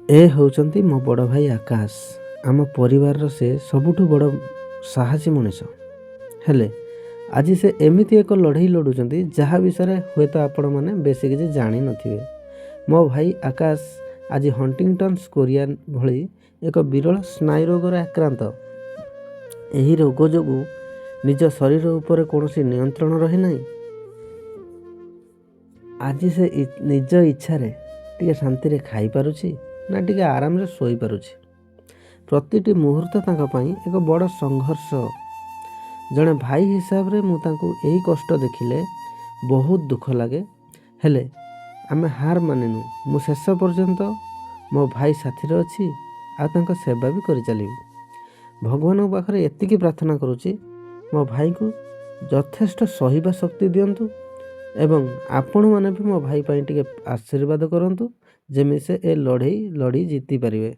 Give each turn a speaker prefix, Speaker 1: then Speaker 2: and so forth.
Speaker 1: ଏ ହେଉଛନ୍ତି ମୋ ବଡ଼ ଭାଇ ଆକାଶ। ଆମ ପରିବାରର ସେ ସବୁଠୁ ବଡ଼ ସାହସୀ ମଣିଷ। ହେଲେ ଆଜି ସେ ଏମିତି ଏକ ଲଢ଼େଇ ଲଢ଼ୁଛନ୍ତି, ଯାହା ବିଷୟରେ ହୁଏତ ଆପଣମାନେ ବେଶୀ କିଛି ଜାଣିନଥିବେ। ମୋ ଭାଇ ଆକାଶ ଆଜି ହଣ୍ଟିଂଟନ୍ସ କୋରିଆ ଭଳି ଏକ ବିରଳ ସ୍ନାୟୁ ରୋଗରେ ଆକ୍ରାନ୍ତ। ଏହି ରୋଗ ଯୋଗୁଁ ନିଜ ଶରୀର ଉପରେ କୌଣସି ନିୟନ୍ତ୍ରଣ ରହେନାହିଁ। ଆଜି ସେ ନିଜ ଇଚ୍ଛାରେ ଟିକେ ଶାନ୍ତିରେ ଖାଇପାରୁଛି ନା ଟିକେ ଆରାମରେ ଶୋଇପାରୁଛି। ପ୍ରତିଟି ମୁହୂର୍ତ୍ତ ତାଙ୍କ ପାଇଁ ଏକ ବଡ଼ ସଂଘର୍ଷ। ଜଣେ ଭାଇ ହିସାବରେ ମୁଁ ତାଙ୍କୁ ଏହି କଷ୍ଟ ଦେଖିଲେ ବହୁତ ଦୁଃଖ ଲାଗେ। ହେଲେ ଆମେ ହାର ମାନିନୁ। ମୁଁ ଶେଷ ପର୍ଯ୍ୟନ୍ତ ମୋ ଭାଇ ସାଥିରେ ଅଛି ଆଉ ତାଙ୍କ ସେବା ବି କରିଚାଲିବି। ଭଗବାନଙ୍କ ପାଖରେ ଏତିକି ପ୍ରାର୍ଥନା କରୁଛି, ମୋ ଭାଇଙ୍କୁ ଯଥେଷ୍ଟ ସହିବା ଶକ୍ତି ଦିଅନ୍ତୁ ଏବଂ ଆପଣମାନେ ବି ମୋ ଭାଇ ପାଇଁ ଟିକେ ଆଶୀର୍ବାଦ କରନ୍ତୁ, ଯେମିତି ସେ ଏ ଲଢ଼େଇ ଲଢ଼ି ଜିତିପାରିବେ।